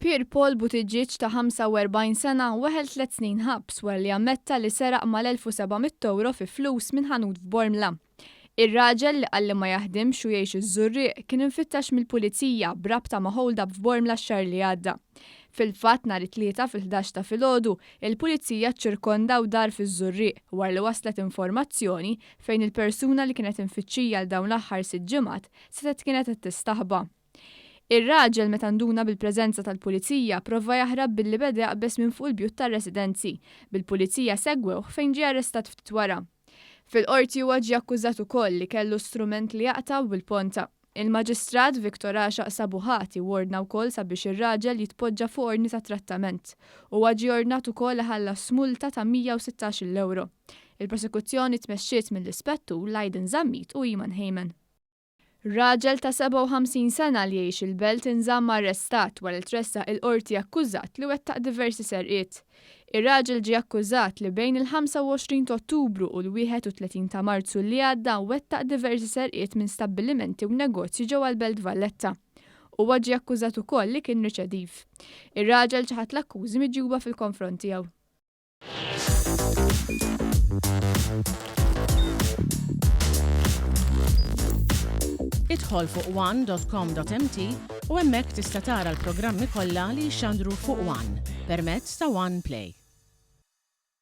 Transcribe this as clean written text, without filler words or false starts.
Pier Paul Buttigieg ta' 45 sena weħel tliet snin ħabs wara li ammetta li seraq mal-1,700 ewro fi flus minn ħanut f'Bormla. Ir-raġel li qal li ma jaħdimx u jgħix iż-Żurrieq kien imfittex mill-Pulizija b'rabta ma' hold-up f'Bormla x-xahar li għadda. Fil-fatt nhar it-Tlieta fil-ħdax ta' filgħodu, il-Pulizija ċċirkondaw dar fiż-Żurrieq wara li waslet informazzjoni fejn il-persuna li kienet imfittxija għal dawn l-aħħar sitt ġimgħat setgħet kienet qed tistaħba. Ir-raġel meta nduna bil-preżenza tal-Pulizija prova jaħrab billi beda jaqbeż minn fuq il-bjut tar-residenzi, bil-Pulizija segwewh fejn ġie arrestat ftit wara. Fil-Qorti huwa ġie akkużat ukoll li kellu strument li jaqta' u bil-ponta. Il-Maġistrat Victor Għaxaq sabu ħati u ordna wkoll sabiex ir-raġel jitpoġġa fuq ordni ta' trattament. Huwa ġie ordnat ukoll iħallas multa ta' 116-il ewro. Il-prosekuzzjoni tmexxiet mill-Ispettur Lydon Zammit u Iman Hayman. Raġel ta' 57 sena li jgħix il-Belt inżamm arrestat wara li tressaq il-Qorti akkużat li wettaq diversi serqiet. Ir-raġel ġie akkużat li bejn il-25 ta' Ottubru u l-31 ta' Marzu li għadda wettaq diversi serqiet minn stabbilimenti u negozji ġewwa l-Belt Valletta. Huwa ġie akkużat ukoll li kien riċediv. Ir-raġel ċaħad l-akkużi miġjuba fil-konfront tiegħu. Idħol fuq one.com.mt u hemmhekk tista' tara l-programmi kollha li jixxandru fuq One permezz ta' One Play.